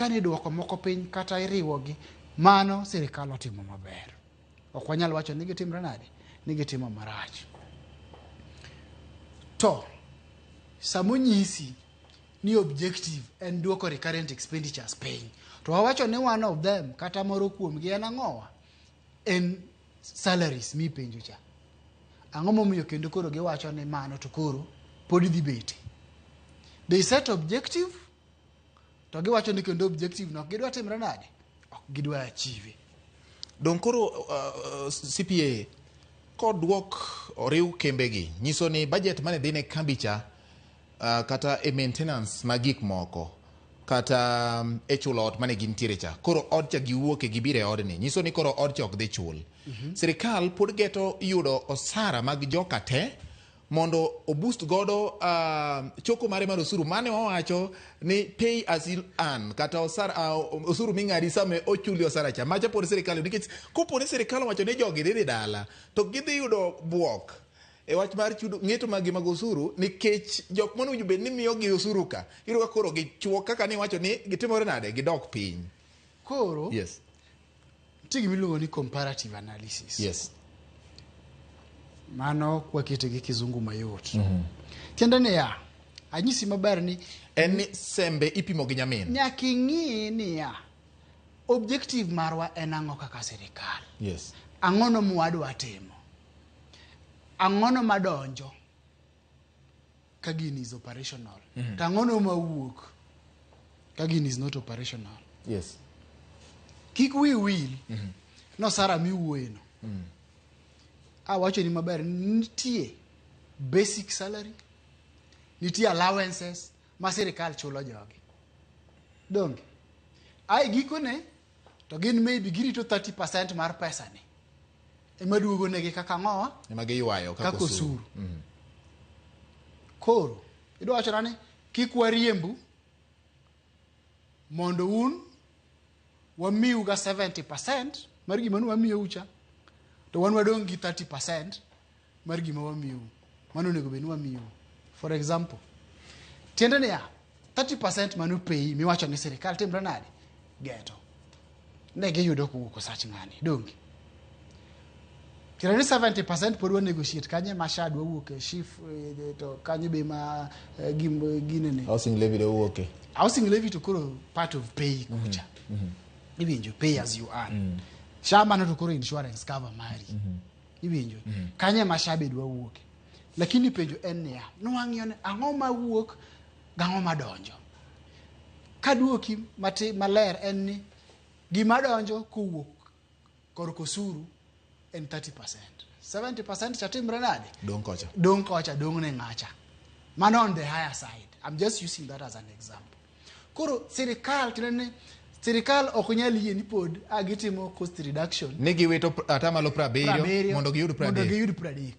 Kane duoko moko piny kata iriwogi, mano sirikal otimo maber. Ok wanyal wacho ni gitimre nade, ni gitimo marach. To samonyisi ni objective en duoko recurrent expenditures piny, to wawacho ni one of them, kata moro kuomgi, en ang'owa? En salaries mipenjo cha. Ang'o momiyo kendo koro giwacho ni mano to koro pod dhi bete? They set objective, to giwacho ni kendo objective no ok gidwa timre nade, ok gidwa achieve. Dong koro CPA koduok oriw kembegi nyiso ni budget mane dhi ne kambi cha, kata e maintenance mag gik moko, kata e chulo ot mane gintiere cha, koro od cha giwuoke gibiro e odni, nyiso ni koro od cha ok dhi chul. Sirikal pod geto yudo osara mag joka te mondo oboost godo choko mare mar osuru mane wawacho ni pay as you earn, kata osara, osuru ming'adi sama ochuli osara cha, macha pod sirikal, nikech kopo ni sirikal owacho ni jogi dhi dala to gidhi yudo buok e wach mar chudo ng'eto mag-gi mag osuru, nikech jok mane owinjo bed ni miyogi osuru ka iyudo ka koro gichuok kaka niwacho ni gitimore nade, gidok piny. Koro nitie gima iluongo ni comparative analysis. Mano kwakete gi Kizungu mayot. Tiende niya, anyisi maber ni en ni sembe ipimo gi nyamin. Nyaka ing'i niya, objective marwa en ang'o kaka sirikal? Ang'ono mwadwa timo? Ang'ono madonjo ka gini is operational? To ang'ono mawuok ka gini is not operational? Kik wi wil nosara miwuoyeno. Awacho ni maber, nitie basic salary, nitie allowances ma sirikal chulo jogi. Donge? Ai gikone to gin maybe girito 30% mar pesa ni ema duogo negi kaka ang'owa? Ema giywayo kaka osuru. Koro idwa wachona ni kik wariembu mondo un wamiu ga 70% mar gima nwamiyou cha, to wan wadong' gi 30% mar gima wamiyou mano onego bed ni wamiyou. For example, tiende niya, 30% mano pei miwacho ni sirikal timre nade geto ne giyudo kowuok osach ng'ani, donge? Tiende ni 70% pod wa negotiate kanye ma SHA dwa wuok e SHIF, to kanye be ma ginene housing levy do wuoke. Housing levy to koro part of pay kucha. Iwinjo? Pay as you earn. SHA mano to koro insurance cover mari. Iwinjo? Kanye ma SHA be dwa wuoke. Lakini penjo en niya, nwang'iyo ni ang'o mawuok gang'o madonjo? Kaduoki mati maler en ni gima donjo kowuok korka osuru en 30%. 70% cha timre nade? Dong' kocha. Dong' kocha, dong' ne ng'acha. Mano on the higher side. I'm just using that as an example. Koro sirikal, tiende ni sirikal ok nyal yie ni pod a gitimo cost reduction ni giwito 70% mondo giyud mondo 30. Giyud 30.